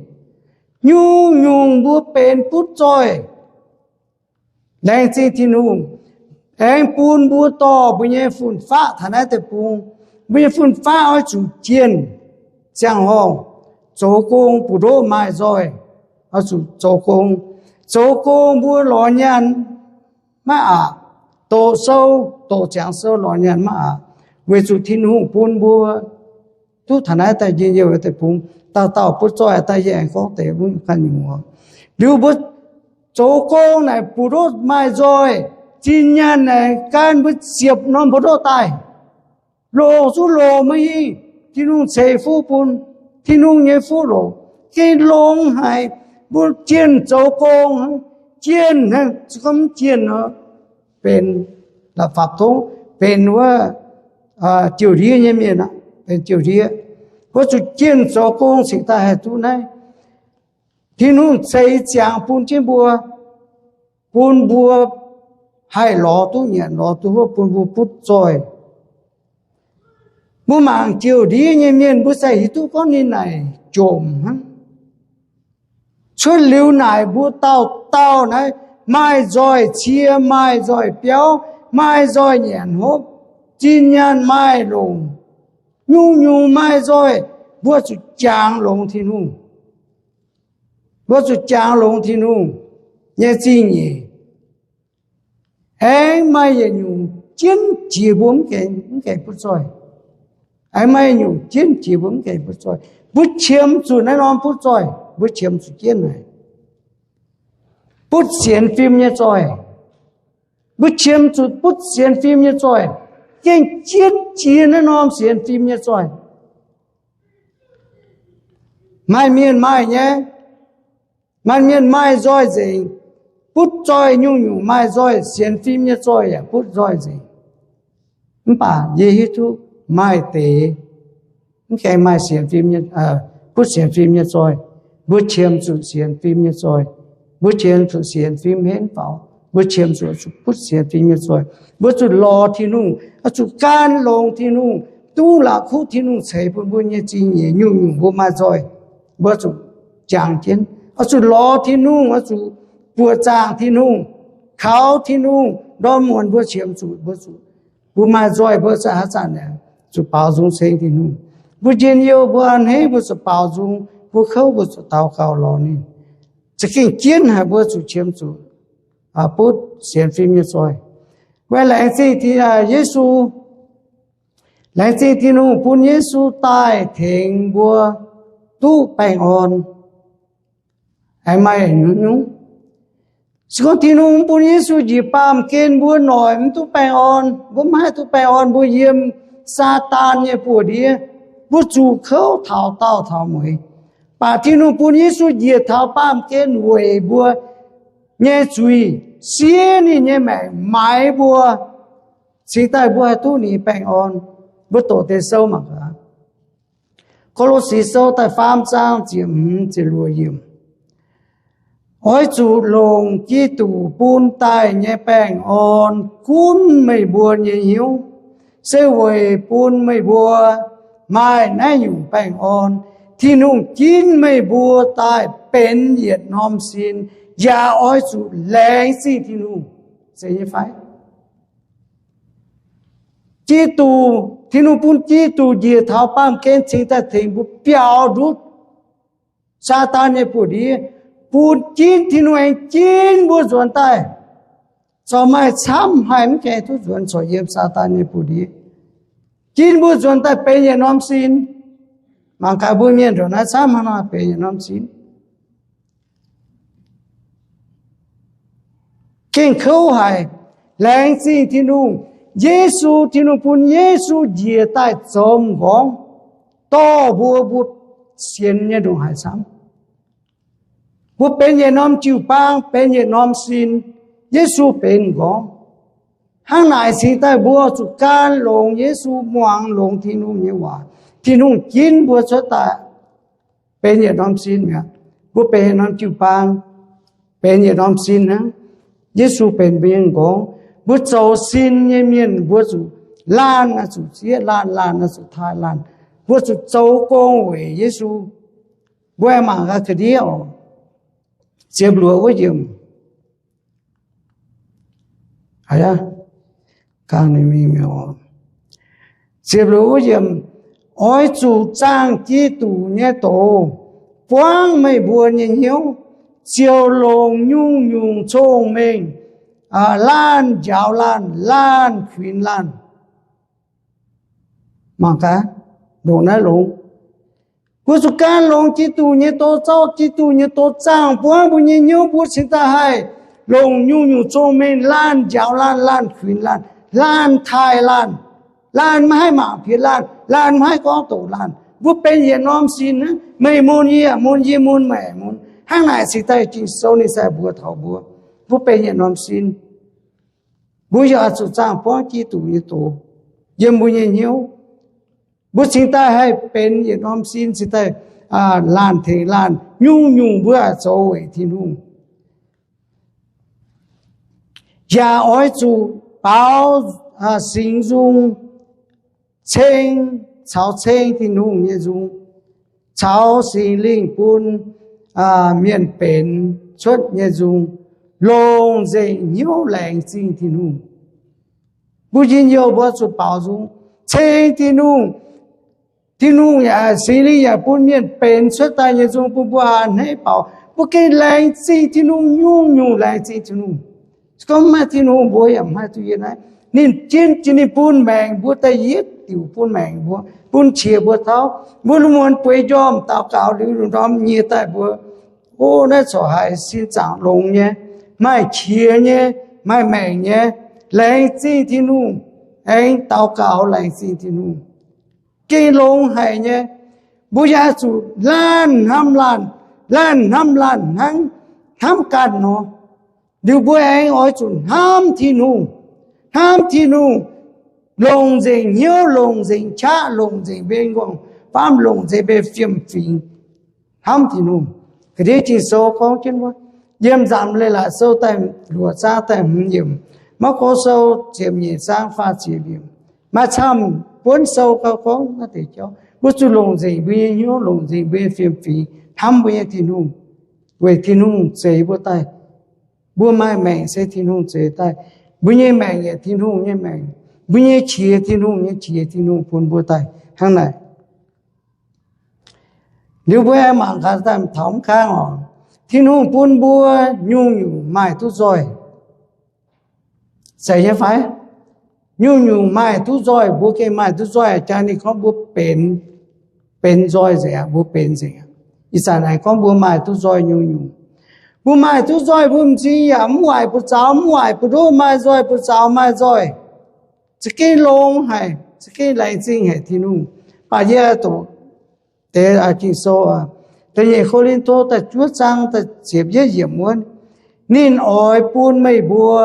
Nyungc-nyungc mbuo benx butv zoih, laengz zingh Tin-Hungh aengx bun mbuo dorh mbuo nyei fun-faqv taux naaiv deic-bung. Mbuo nyei fun-faqv oix zuqc jienh ziangh hoc zoux gong, mbu'ndoqv maaih nzoih, oix zuqc zoux gong. Zoux gong mbuo lorz nyaanh maiv aqc, doqc sou, doqc ziangx sou lorz nyaanh maiv aqc, weic zuqc Tin-Hungh bun mbuo duqv taux naaiv daaih njien-youh deic-bung. Dauh dauh butv zoih daaih yie aengx gorngv deix wuov ganh nyungc. Liuz mbuo zoux gong naaic mbu'ndoqv maaih nzoih, zinh nyaanh naaic gan mbuo ziepc norm mbu'ndoqv daaih. Longc zuqc longc maiv hingh, Tin-Hungh ceix fuqv bun, Tin-Hungh nyei fuqv longc, gengh longx haic. Mbuo jienh zoux gong, jienh, gorngv mv jienh nor, benx la'fapc tongv, benx wuov diuh ndiev nyei mienh aqv, benx diuh ndiev. Mbuo zuqc jienh zoux gong cingx daaih haih duqv naaiv. Tin-Hungh ceix ziangx bun jienv mbuo, bun mbuo haih lorz duqv nyanc lorz duqv hopv, bun mbuo butv zoih. Mbuo mangc diuh ndiev nyei mienh, mbuo se hiuv duqv gorngv ninh naaic jomc hnangv. Cuotv liuz naaic mbuo dauh dauh naaiv maaih nzoih cie, maaih nzoih biauv, maaih nzoih nyanc hopv, zinh nyaanh maaih longc, nyungc-nyungc maaih nzoih. Mbuo zuqc jangx longx Tin-Hungh. Mbuo zuqc jangx longx Tin-Hungh nyei zingh nyeic. Aengx maaih yietc nyungc jienv jiex mbuo mv gaengh, mv gaengh butv zoih. Aengx maaih yietc nyungc jienv jiex mbuo mv gaengh butv zoih. Mbuo qiemx zuqc naaiv norm butv zoih, mbuo qiemx zuqc jienv haic. Butv sienx fim nyei zoih. Mbuo qiemx zuqc butv sienx fim nyei zoih, gengh jienv jiex naaiv norm sienx fim nyei zoih. Maaih mienh maaih nyei, maaih mienh maaih nzoih nzengc, butv zoih nyungc-nyungc maaih nzoih, sienx fim nyei zoih yaac butv nzoih nzengc. Mv baac yie hiuv duqv maaih deix mv gaengh maaih sienx fim nyei, butv sienx fim nyei zoih. Mbuo qiemx zuqc sienx fim nyei zoih. Mbuo qiemx zuqc sienx fim henv faaux. Mbuo qiemx zuqc oix zuqc butv sienx fim nyei zoih. Mbuo zuqc lorz Tin-Hungh, oix zuqc gan longx Tin-Hungh, dungx la'kuqv Tin-Hungh ceix bun mbuo nyei zingh nyeic nyungc-nyungc mbuo maaih nzoih. Mbuo zuqc jangx jienv, oix zuqc lorz Tin-Hungh, oix zuqc buoqc zaangc Tin-Hungh, kaux Tin-Hungh ndorm muonz mbuo qiemx zuqc mbuo zuqc, mbuo maaih nzoih mbuo za'gengh haaix zanc naaic zuqc baaux nzung ceng Tin-Hungh. Mbuo njien-youh mbuo a'hneiv mbuo zuqc baaux nzung, mbuo kouv mbuo zuqc daux gaux lorz ninh. Za'gengh jienv haic mbuo zuqc qiemx zuqc butv sienx fim nyei zoih. Weic laengz zingh Yesu, laengz zingh Tin-Hungh bun Yesu daaih tengx mbuo duqv baengh orn. Aengx maaih nyungc-nyungc, se gorngv Tin-Hungh mv bun Yesu njiec baamh gen mbuo noic mv duqv baengh orn, mbuo mv haih duqv baengh orn, mbuo yiem Saadaan nyei buoz-ndiev, mbuo zuqc kouv taux daauh taux mueiz. Mv baac Tin-Hungh bun Yesu njiec taux baamh gen weic mbuo nyei zuiz, siev ninh nyei maengc maaiz mbuo, cingx daaih mbuo haih duqv ninh baengh orn. Mbuo doqc deix sou mangc gaax. Ko^lo^si Sou da'faam zaang ziepc hmz ziepc luoqc yiemc. Oix zuqc longc Giduc bun daaih nyei baengh orn gunv meih mbuo nyei hnyouv. Se weic bun meih mbuo maaih naaiv nyungc baengh orn, Tin-Hungh ginv meih mbuo daaih benx yietc norm sin, yaac oix zuqc laengz zingh Tin-Hungh. Zeiz nyei fai? Giduc, Tin-Hungh bun Giduc njiec taux baamh gen cingx daaih tengx mbuo biaux ndutv Saadaan nyei buoz-ndiev, bun ginv Tin-Hungh aengx ginv mbuo nzuonx daaih. Corc maaih camv haic mv gaengh duqv nzuonx corc yiem Saadaan nyei buoz-ndiev. Ginv mbuo nzuonx daaih benx yietc norm sin. Mangc gaax mbuo mienh ndongc naaiv camv haaix nor benx yietc norm sin. Gengh kouv haic. Laengz zingh Tin-Hungh, Yesu, Tin-Hungh bun Yesu njiec daaih zoux m'nqorngv dorh mbuo, mbuo sienx nyei ndongc haaix camv. Mbuo benx yietc norm jiu-baang, benx yietc norm sin. Yesu benx m'nqorngv. Hnangv naaic cingx daaih mbuo zuqc gan longx Yesu, muangx longx Tin-Hungh nyei waac, Tin-Hungh ginv mbuo cuotv daaih benx yietc norm sin mi'aqv. Mbuo benx yietc norm jiu-baang, benx yietc norm sin hnangv. Yesu benx mbuo nyei m'nqorngv. Mbuo zoux sin nyei mienh mbuo zuqc laanh naaic zuqc zieqv laanh, laanh naaic zuqc taaih laanh. Mbuo zuqc zoux gong weic Yesu. Mbuo aengx mangc gaax ga'ndiev oc, ziepc luoqc wuov yiemc. Ziepc luoqc wuov yiemc, oix zuqc zaangh Giduc nyei doz buangv meih mbuo nyei hnyouv, ziouc longc nyungc-nyungc cong-mengh laanh njaaux laanh, laanh kuinx laanh. Mangc gaax, longc naaiv longx. Mbuo zuqc gan longx Giduc nyei doz, zorqv Giduc nyei doz zaangh buangv mbuo nyei hnyouv, mbuo cingx daaih haih longc nyungc-nyungc cong-mengh laanh njaaux laanh, laanh kuinx laanh, laanh taaih laanh, laanh maiv haih mangc piex laanh, laanh maiv haih gorngv doqc laanh. Mbuo benx yietc norm sin hnangv, meih mun yie mun, yie mun meih mun. Hnangv naaic cingx daaih Ging-Sou ninh sai mbuox taux mbuo, mbuo benx yietc norm sin. Mbuo yaac zuqc zaangh buangv Giduc nyei doz yiem mbuo nyei hnyouv. Mbuo cingx daaih haih benx yietc norm sin, cingx daaih laanh tengx laanh, nyungc-nyungc mbuo zoux weic Tin-Hungh. Yaac oix zuqc baaux singx nzung, ceng, caux ceng Tin-Hungh nyei nzung, caux Singx Lingh bun mienh benx cuotv nyei nzung, longc nzengc hnyouv laengz zingh Tin-Hungh. Mbuo njien-youh mbuo zuqc baaux nzung, ceng Tin-Hungh. Tin-Hungh yaac, Singx Lingh yaac bun mienh benx cuotv daaih nyei nzung bun mbuo a'hneiv baaux. Mbuo gengh laengz zingh Tin-Hungh, nyungc-nyungc laengz zingh Tin-Hungh. Se gorngv maiv maaih Tin-Hungh mbuo yaac maiv haih duqv yie naaiv. Ninh jienv jiex ninh bun maengc mbuo da'yietv diuc, bun maengc mbuo, bun qiex mbuo tauv. Mbuo lungh muonz bueix njormh daux gaux liuz, lungh ndorm nyiex daaih mbuo, o, naaiv corc haiz sin zaangc longx nyei, maaih qiex nyei, maaih maengc nyei. Laengz zingh Tin-Hungh. Aengx daux gaux laengz zingh Tin-Hungh, gengh longx haic nyei. Mbuo yaac zuqc laanh hnamv laanh, laanh hnamv laanh hnangv, hnamv ganh nor. Liuz mbuo aengx oix zuqc hnamv Tin-Hungh, hnamv Tin-Hungh, longc nzengc hnyouv, longc nzengc qaqv, longc nzengc mbuo nyei m'nqorngv-famv, longc nzengc mbuo nyei fiem-fingx hnamv Tin-Hungh. Ga'ndiev Ging-Sou gorngv jienv wuov, Yiem Nzamc Leiz-Latc Sou da'luoqc zaang da'hmz yiemc, Maako Sou ziepc nyeic zaang faah ziepc yiemc, maaih camv buonv sou gauh gorngv naaiv deix jauv. Mbuo zuqc longc nzengc mbuo nyei hnyouv, longc nzengc mbuo nyei fiem-fingx hnamv mbuo nyei Tin-Hungh, weic Tin-Hungh zeix mbuo daaih. Mbuo maaih maengc se Tin-Hungh zeix daaih. Mbuo nyei maengc yaac Tin-Hungh nyei maengc. Mbuo nyei qiex Tin-Hungh nyei qiex, Tin-Hungh bun mbuo daaih hnangv naaic. Liuz mbuo aengx mangc gaax daaih taux mv kangv oc. Tin-Hungh bun mbuo nyungc-nyungc maaih duqv nzoih. Zeiz nyei fai? Nyungc-nyungc maaih duqv nzoih, mbuo gengh maaih duqv nzoih. Jaa ninh gorngv mbuo benx, benx nzoih nzengc aqv, mbuo benx nzengc aqv. Ih zanc aengx gorngv mbuo maaih duqv nzoih nyungc-nyungc. Mbuo maaih duqv nzoih, mbuo m'zing yaac mv waaic buoz-zaux, mv waaic buoz-ndoqv, maaih nzoih buoz-zaux, maaih nzoih. Za'gengh longx haic, za'gengh laengz zingh haic Tin-Hungh. Mv baac yie doqc deix Ging-Sou, da'nyeic Ko^lin^to da'juov zaang da'ziepc yietv yiemc wuov, ninh oix bun meih mbuo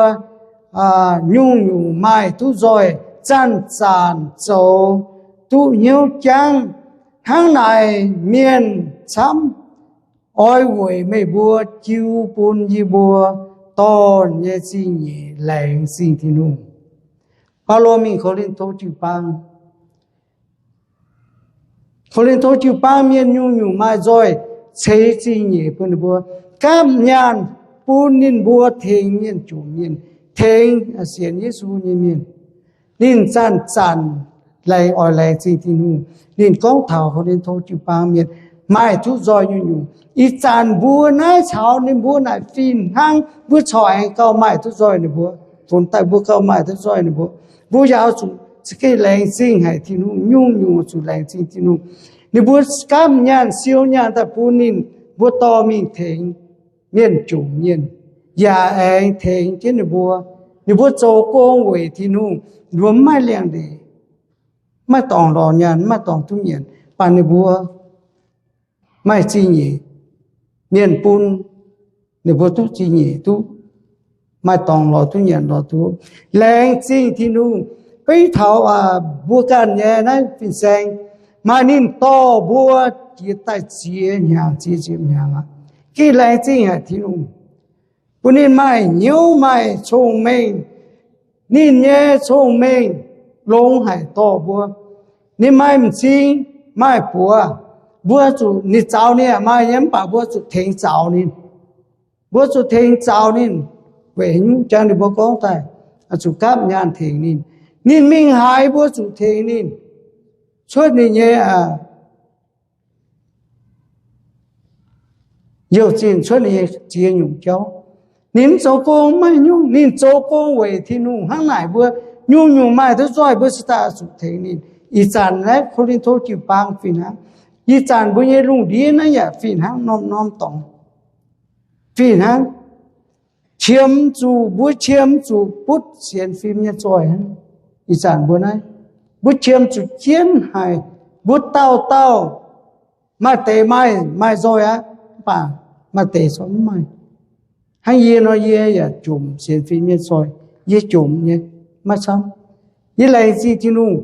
nyungc-nyungc maaih duqv nzoih, zanc-zanc zoux duqv hnyouv jangv. Hnangv naaic mienh camv oix weic meih mbuo jiu bun yie mbuo dorh nyei zingh nyeic laengz zingh Tin-Hungh. Baulo mingh Ko^lin^to jiu-baang, Ko^lin^to jiu-baang mienh nyungc-nyungc maaih nzoih, ceix zingh nyeic bun ninh mbuo, gapv nyaanh bun ninh mbuo tengx mienh jomc mienh, tengx sienx Yesu nyei mienh. Ninh zanc-zanc laengz, oix laengz zingh Tin-Hungh. Ninh gorngv taux Ko^lin^to jiu-baang mienh maaih duqv nzoih nyungc-nyungc. Ih zanc mbuo naaiv caux ninh mbuo naaic fih hnangv, mbuo corc aengx gauh maaih duqv nzoih ninh mbuo. Funx daaih mbuo gauh maaih duqv nzoih ninh mbuo. Mbuo yaac zuqc za'gengh laengz zingh haic Tin-Hungh, nyungc-nyungc zuqc laengz zingh Tin-Hungh. Ninh mbuo gapv nyaanh siou nyaanh daaih bun ninh mbuo dorh mingh tengx mienh jomc mienh, yaac aengx tengx jienv ninh mbuo. Ninh mbuo zoux gong weic Tin-Hungh, ninh mbuo mv maaih liangx-ndeic, mv maaih dorngx lorz nyaanh, mv maaih dorngx duqv nyanc, baac ninh mbuo maaih zingh nyeic, mienh bun ninh mbuo duqv zingh nyeic duqv, maaih dorngx lorz duqv nyanc lorz duqv. Laengz zingh Tin-Hungh. Beiv taux mbuo ganh nyei naaiv fin-saeng, maaih ninh dorh mbuo jiex daaih ziex hnyangx ziex ziepc hnyangx aqv. Gengh laengz zingh haic Tin-Hungh, bun ninh maaih hnyouv maaih cong-mengh. Ninh nyei cong-mengh longx haic dorh mbuo. Ninh maaih m'zing maaih buoz, mbuo zuqc, ninh zaux ninh yaac maaih nyei, mv baac mbuo zuqc tengx zaux ninh. Mbuo zuqc tengx zaux ninh. Weic haaix nyungc? Jangx ninh mbuo gorngv daaih, zuqc gapv nyaanh tengx ninh. Ninh mingh haaix mbuo zuqc tengx ninh, cuotv ninh nyei youh zinh, cuotv ninh nyei ziex nyungc jauv. Ninh mv zoux gong maiv nyungc, ninh zoux gong weic Tin-Hungh. Hnangv naaic mbuo nyungc-nyungc maaih duqv nzoih mbuo cingx daaih zuqc tengx ninh. Ih zanc naaiv Ko^lin^to jiu-baang fih hnangv. Ih zanc mbuo nyei lungh ndiev naaiv yaac fih hnangv, norm-norm dorngx fih hnangv. Qiemx zuqc, mbuo qiemx zuqc butv sienx fim nyei nzoih hnangv. Ih zanc mbuo naaiv, mbuo qiemx zuqc jienv haic. Mbuo dauh dauh maaih deix maaih, maaih nzoih aqv, mv baac maaih deix corc mv maaih. Hnangv yie nor, yie yaac jomc sienx fim nyei nzoih, yie jomc nyei, maiv camv. Yie laengz zingh Tin-Hungh,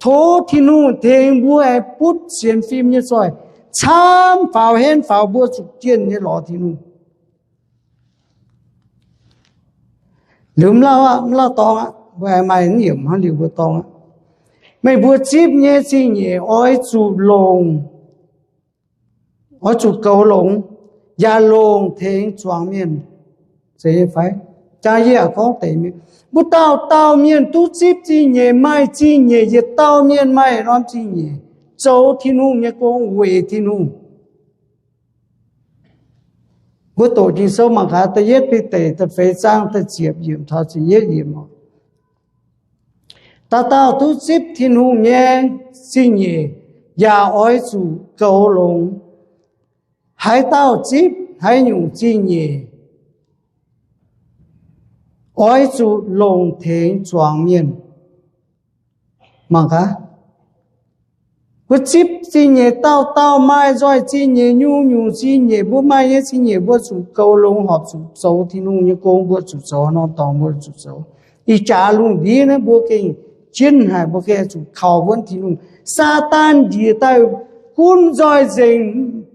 tov Tin-Hungh tengx mbuo aengx butv sienx fim nyei nzoih, camv faaux henv faaux mbuo zuqc jienh nyei lorz Tin-Hungh. Liuz mv lauh aqv, mv lauh dorngx aqv, mbuo aengx maaih yiemc hnangv liuz mbuo dorngx aqv. Meih mbuo zipv nyei zingh nyeic oix zuqc longc, oix zuqc goux longx, yaac longc tengx zuangx mienh. Zeiz nyei fai? Jaa yie yaac gorngv deix mienh, mbuo dauh dauh mienh duqv zipv zingh nyeic, maaih zingh nyeic, yietc dauh mienh maaih norm zingh nyeic, zoux Tin-Hungh nyei gong, weic Tin-Hungh. Mbuo doqc Ging-Sou mangc gaax, da'yietv Bide da'feix zaang da'ziepc yiemc taux ziepc yietv yiemc oc. Dauh dauh duqv zipv Tin-Hungh nyei zingh nyeic yaac oix zuqc goux longx. Haaix dauh zipv haaix nyungc zingh nyeic, oix zuqc longc tengx zuangx mienh. Mangc gaax, mbuo zipv zingh nyeic, dauh dauh maaih nzoih zingh nyeic, nyungc-nyungc zingh nyeic, mbuo maaih nyei zingh nyeic mbuo zuqc goux longx, horpc zuqc zoux Tin-Hungh nyei gong, mbuo zuqc zoux norm dorngx, mbuo zuqc zoux. Ih jaax lungh ndiev naaiv mbuo gengh jienv haic, mbuo gengh zuqc kaux wuonv Tin-Hungh. Saadaan njiec daaih gunv nzoih nzengc,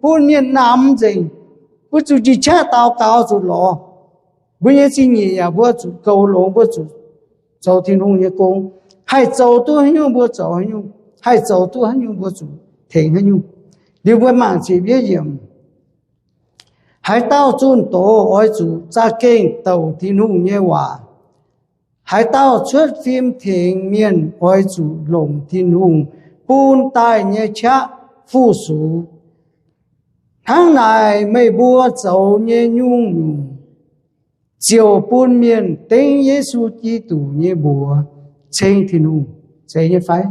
bun mienh namx nzengc. Mbuo zuqc njiec qaqv daux gaux zuqc lorz. Mbuo nyei zingh nyeic yaac mbuo zuqc goux longx, mbuo zuqc zoux Tin-Hungh nyei gong. Haih zoux duqv haaix nyungc mbuo zoux haaix nyungc, haih zoux duqv haaix nyungc mbuo zuqc tengx haaix nyungc. Liuz mbuo mangc ziepc yietv yiemc. Haaix dauh zunh doz oix zuqc za'gengh douc Tin-Hungh nyei waac. Haaix dauh cuotv fim tengx mienh oix zuqc longc Tin-Hungh bun daaih nyei qaqv fu-sux. Hnangv naaic meih mbuo zoux nyei nyungc-nyungc ziouc bun mienh dengv Yesu Giduc nyei mbuox ceng Tin-Hungh. Zeiz nyei fai?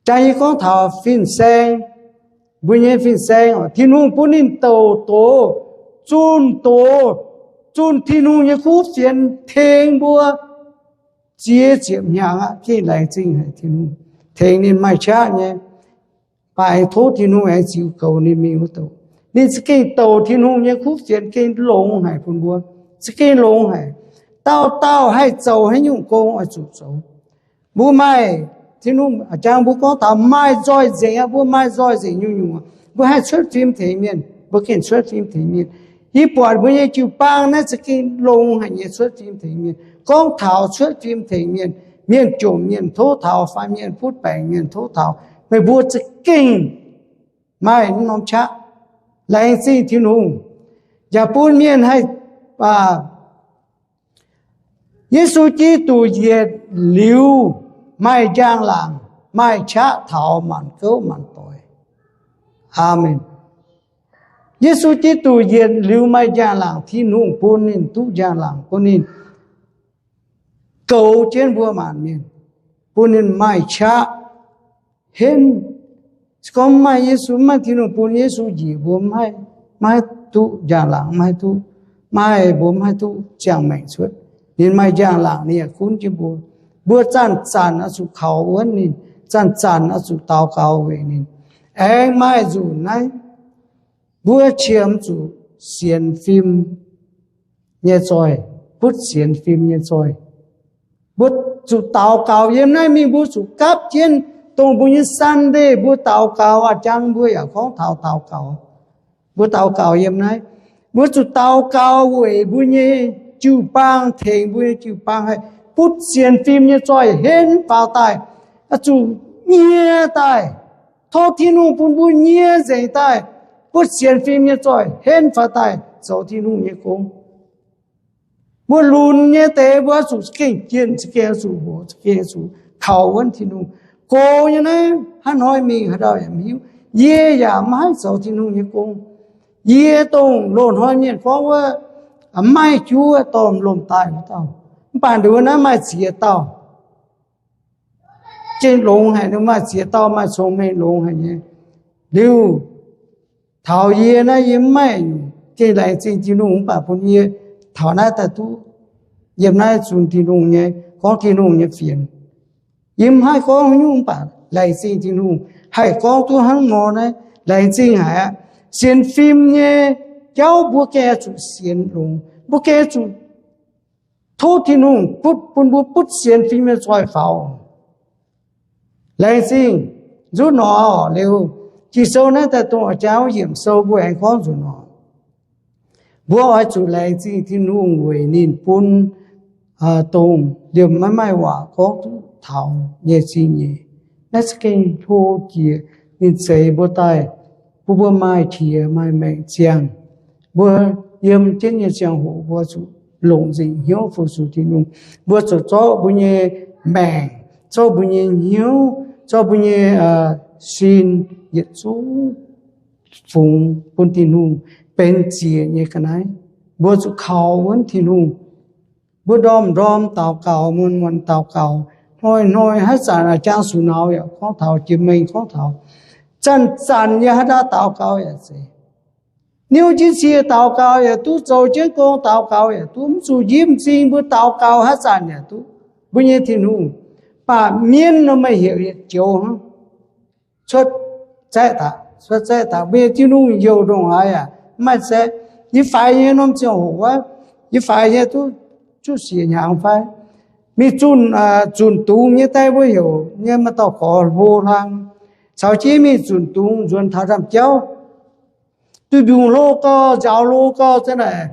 Jaa yie gorngv taux fin-saeng, mbuo nyei fin-saeng oc, Tin-Hungh bun ninh douc doz, zunh doz, zunh Tin-Hungh nyei kuv fienx tengx mbuo ziex ziepc hnyangx aqv. Gengh laengz zingh haic Tin-Hungh tengx ninh maaih qaqv nyei. Mv baac aengx tov Tin-Hungh aengx ziux goux ninh mingh wuov douc. Ninh za'gengh douc Tin-Hungh nyei kuv fienx gengh longx haic bun mbuo, za'gengh longx haic. Dauh dauh haih zoux haaix nyungc gong oix zuqc zoux. Mbuo maaih, Tin-Hungh jangx mbuo gorngv taux maaih nzoih nzengc aqv, mbuo maaih nzoih nzengc nyungc-nyungc. Mbuo haih cuotv fim tengx mienh, mbuo gengh cuotv fim tengx mienh. Yie buatc mbuo nyei jiu-baang naaiv za'gengh longx haic nyei cuotv fim tengx mienh. Gorngv taux cuotv fim tengx mienh, mienh jomc mienh tov taux fai mienh butv baengc mienh tov taux, meih mbuo za'gengh maaih norm qaqv. Laengz zingh Tin-Hungh, yaac bun mienh haih, aa, Yesu Giduc yietc liuz maaih njang-laangc, maaih qaqv taux maanc gouv maanc doic. Aamen. Yesu Giduc yietc liuz maaih njang-laangc, Tin-Hungh bun ninh duqv njang-laangc, bun ninh goux jienv mbuo maanc mienh, bun ninh maaih qaqv henv. Se gorngv mv maaih Yesu, mv maaih Tin-Hungh bun Yesu njiec, mbuo mv haih duqv njang-laangc, mv haih duqv, maaih, mbuo mv haih duqv ziangh maengc cuotv. Ninh maaih njang-laangc, ninh yaac gunv jienv mbuo. Mbuo zanc-zanc oix zuqc kaux wuonv ninh, zanc-zanc oix zuqc daux gaux weic ninh. Aengx maaih nzunc naaiv, mbuo qiemx zuqc sienx fim nyei zoih, butv sienx fim nyei zoih. Mbuo zuqc daux gaux yiem naaiv mingh, mbuo zuqc gapv jienv dongh mbuo nyei Sunday mbuo daux gaux, a'jang mbuo yaac gorngv taux daux gaux. Mbuo daux gaux yiem naaiv, mbuo zuqc daux gaux weic mbuo nyei jiu-baang, tengx mbuo nyei jiu-baang haih butv sienx fim nyei zoih henv faaux daaih, zuqc nyie daaih. Tov Tin-Hungh bun mbuo nyie nzengc daaih, butv sienx fim nyei zoih henv faaux daaih zoux Tin-Hungh nyei gong. Mbuo lunx nyei deix mbuo zuqc za'gengh jienh, za'gengh zuqc hoqc, za'gengh zuqc kaux wuonv Tin-Hungh. Gox nyei naaiv hnangv hnoi mingh haaix dauh yaac mv hiuv. Yie yaac mv haih zoux Tin-Hungh nyei gong. Yie dongh loz-hnoi mienh gorngv wuov, mv maaih juv dorh lomh daaih wuov dauh. Mv baac nduov naaiv maaih ziex dauh gengh longx haic, maaih ziex dauh maaih cong-mengh longx haic nyei. Liuz taux yie naaiv, yie mv maaih nyungc, gengh laengz zingh Tin-Hungh mv baac bun yie taux naaiv daaih duqv yiem naaiv zunh Tin-Hungh nyei, gorngv Tin-Hungh nyei fienx. Yie mv haih gorngv haaix nyungc mv baac laengz zingh Tin-Hungh haih gorngv duqv hnangv nor naaiv, laengz zingh haic aqv. Sienx fim nyei jauv mbuo gengh zuqc sienx longx, mbuo gengh zuqc tov Tin-Hungh butv, bun mbuo butv sienx fim nyei zoih faaux. Laengz zingh. Nzunc nor liuz, Ging-Sou naaiv daaih dongh jauv yiemc sou mbuo aengx gorngv nzunc nor, mbuo oix zuqc laengz zingh Tin-Hungh weic ninh bun dongh liemh maiv maaih waac gorngv duqv taux nyei zingh nyeic. Naaiv za'gengh hlo jiex ninh zeix mbuo daaih, bun mbuo maaih qiex maaih maengc ziangh. Mbuo yiem jienv nyei ziangh hoc mbuo zuqc longc nzengc hnyouv fu-sux Tin-Hungh. Mbuo zuqc zorqv mbuo nyei maengc, zorqv mbuo nyei hnyouv, zorqv mbuo nyei sin yietc zungv fungx bun Tin-Hungh benx zieqc nyei ga'naaiv. Mbuo zuqc kaux wuonv Tin-Hungh. Mbuo ndorm-ndorm daux gaux, muonz-muonz daux gaux, hnoi-hnoi haaix zanc a'jang sux nauz yaac gorngv taux, jiex mengh gorngv taux, zanc-zanc yaac haaix ndau daux gaux yaac zeiz. Niuv jienv cie daux gaux yaac duqv, zoux jienv gong daux gaux yaac duqv, mv zuqc njimv m'zing mbuo daux gaux haaix zanc yaac duqv. Mbuo nyei Tin-Hungh, mv baac mienv nor meih heuc yietc joux hnangv. Cuotv zaeqv daaih, cuotv zaeqv daaih, mbuo nyei Tin-Hungh youh ndongc haaix yaac mv maaih zaeqv. Yie faix nyei norm ziangh hoc wuov, yie faix nyei duqv juqv siec hnyangx fai? Mingh zunh, zunh dungz nyei daaih mbuo heuc nyei maaih dauh gorx hlo hlang, caux jienv mingh zunh dungz nzuonx taux ndaamv-jauv. duih mbiungc hlo gau, nziaaux hlo gau, zanc naaic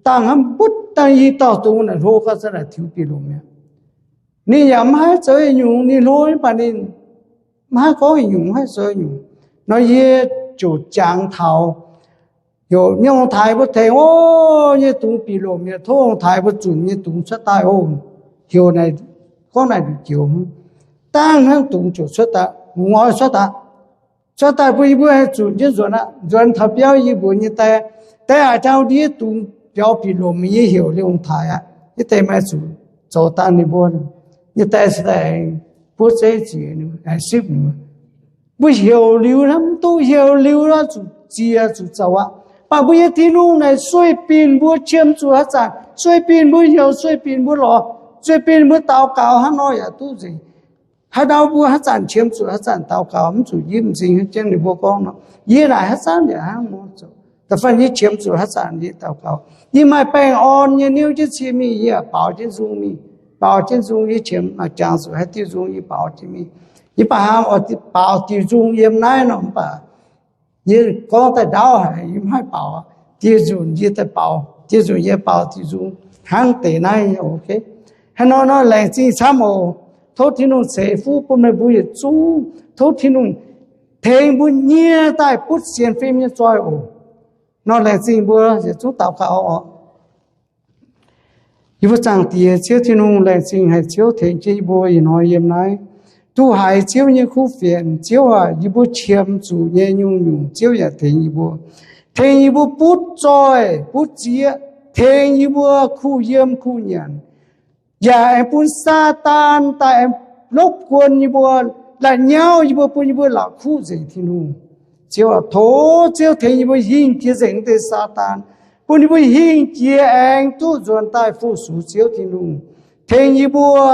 dangh hnamv mbutv dangh i dauh dungz naaic hlo gau, zanc naaic tiux bieqc lomc mi'aqv. Ninh yaac maiv haih zoux nyungc, ninh hlo mv baac ninh maiv haih gorngv nyungc, maiv haih zoux nyungc. Nor yie ziouc jangx taux, heuc nyei ong-taaix mbuo tengx, o, nyei dungz bieqc lomc mi'aqv. Tov ong-taaix mbuo zunc nyei dungz cuotv daaih oc. Heuc naaic, gorngv naaic nduqc joux, dangh hnangv dungz ziouc cuotv daaih, ngoi cuotv daaih. Cuotv daaih bun yie mbuo haih zunc jienv nzuonx aqv. Nzuonx taux biauv yie mbuox nyei die, die aac, jangx ndiev dungz biaux bieqc lomc, yie heuc liuz ong-taaix aqv. Yie die maaih zuqc zoux dangh ninh mbuo. Nyei die se daaih aengx buov zeiv ziex, aengx sipv ninh mbuo. Mbuo heuc liuz hnamv mv duqv, heuc liuz nor zuqc ziex zuqc zoux aqv. Mv baac mbuo nyei Tin-Hungh naaic sueih binc mbuo, qiemx zuqc haaix zanc sueih binc mbuo heuc, sueih binc mbuo lorz, sueih binc mbuo daux gaux hnangv nor yaac duqv nzengc. Haaix dauh mbuo haaix zanc qiemx zuqc haaix zanc daux gaux, mv zuqc yipv m'zing hnangv jangx ninh mbuo gorngv nor. Yie naaic haaix zanc yaac hnangv nor zoux. Da'faanh yie qiemx zuqc haaix zanc yie daux gaux. Yie maaih baengh orn nyei niouv jienv cie mingh, yie yaac baaux jienv nzung mingh. Baaux jienv nzung, yie qiemx maaih jangx zuqc haaix diuh nzung yie baaux jienv mingh. Yie baac hnangv oix baaux diuh nzung yiem naaiv nor, mv baac yie gorngv daaih ndaauv haic, yie mv haih baaux. Dieh nzunc yie daaih baaux, dieh nzunc yie baaux diuh nzung hnangv deix naaiv. Hnangv nor nor laengz zingh camv oc. Tov Tin-Hungh ceix fuqv bun meih mbuo yietc zungv. Tov Tin-Hungh tengx mbuo nyie daaih butv sienx fim nyei zoih oc. Nor laengz zingh mbuo yietc zungv daux gaux oc. Yie mbuo Zaangc Diex Ziouv Tin-Hungh, laengz zingh haic Ziouv tengx jienv yie mbuo ih hnoi yiem naaiv. Duqv haiz Ziouv nyei kuv fienx. Ziouv aac, yie mbuo qiemx zuqc nyei nyungc-nyungc Ziouv yaac tengx yie mbuo. Tengx yie mbuo butv zoih butv zieqv. Tengx yie mbuo kuh yiem kuh nyanc. Yaac aengx bun Saadaan daaih aengx lopv guon yie mbuo, la'nyauv yie mbuo, bun yie mbuo la'kuqv nzengc, Tin-Hungh. Ziouv aac, tov Ziouv tengx yie mbuo hingh jiex nzengc deix Saadaan, bun yie mbuo hingh jiex aengx duqv nzuonx daaih fu-sux Ziouv Tin-Hungh. Tengx yie mbuo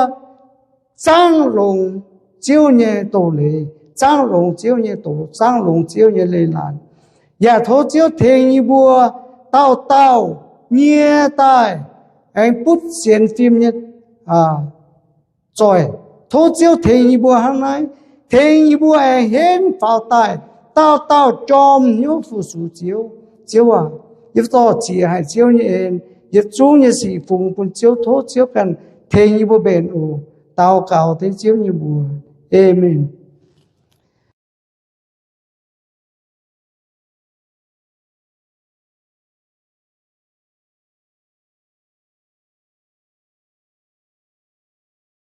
zaangv longx Ziouv nyei doz-leiz, zaangv longx Ziouv nyei doz, zaangv longx Ziouv nyei leiz-latc. Yaac tov Ziouv tengx yie mbuo dauh dauh nyie daaih aengx butv sienx fim nyei zoih. Tov Ziouv tengx yie mbuo hnangv naaiv, tengx yie mbuo aengx henv faaux daaih, dauh dauh jorm hnyouv fu-sux Ziouv. Ziouv aac, yie dorh zieqc haic Ziouv nyei en, yietc zungv nyei sic fungx bun Ziouv. Tov Ziouv ganh tengx yie mbuo mbenc oc. Daux gaux dengv Ziouv nyei mbuox. Aamen.